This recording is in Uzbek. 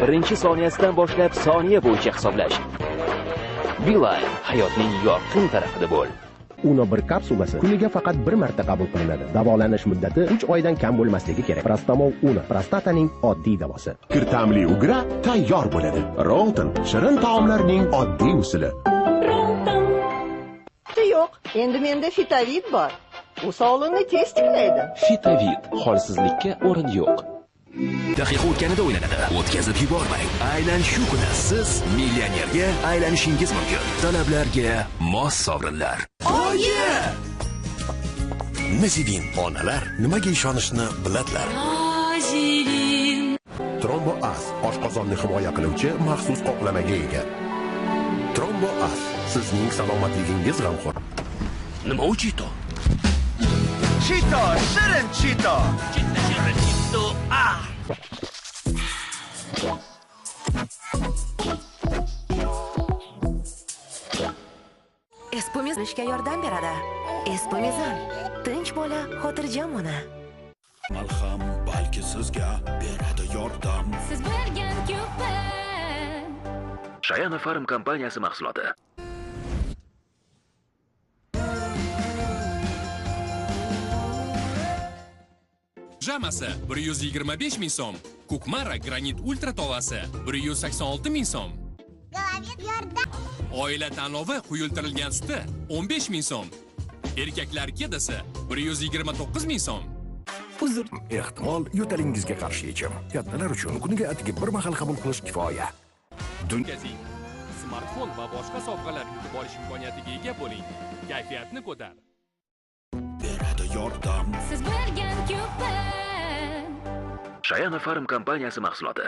Birinchi soniyasidan boshlab soniya bo'yicha hisoblash. Beeline hayotning yorqin tarafida bo'l. Uno bir kapsulasi kuniga faqat bir marta qabul qilinadi. Davolanish muddati 3 oydan kam bo'lmasligi kerak. Prostamol Uno prostataning oddiy davosi. Kir ta'mli ugra tayyor bo'ladi. Rolton shirin taomlarning oddiy usuli. Yo'q, endi menda Fitavit bor. U sog'liqni tez tiklaydi. Fitavit holsizlikka o'rin yo'q. Daqiqa o'tganida o'ynanadi. O'tkazib yubormang. Aynan shu kuni siz millionerga aylanishingiz mumkin. Talablarga mos sovrinlar. Oyi! Nazivin onalar nimaga ishonishni biladilar. Trombo As oshqozonni himoya qiluvchi maxsus qoplamaga ega. Trombo As sizning salomatligingiz g'amxo'r. Nima u Chito? Chito, shirin Chito. Chito, shirin Chito. Ah! Espumizan ishga yordam beradi. Espumizan. Tinch bola, xotirjam ona. Malham balki sizga beradi yordam. Siz bilgan ko'pik. Shayana Farm kompaniyasi mahsuloti. Jamasi 125 ming so'm. Kukmara granit ultra tovasi 186 ming so'm. Oila tanlovi quyultirilgan suti 15 ming so'm. Erkaklar kedasi 129 ming so'm. Uzr. Ehtimol yo'talingizga qarshi yechim. Kattalar uchun kuniga atigi bir mahal qabul qilish kifoya. O'tkazing. Smartfon va boshqa sovg'alar yutib olish imkoniyatiga ega bo'ling. Kayfiyatni ko'tar. Beradi yordam. Siz bilgan ko'pik. Shayana Farm kompaniyasi mahsuloti.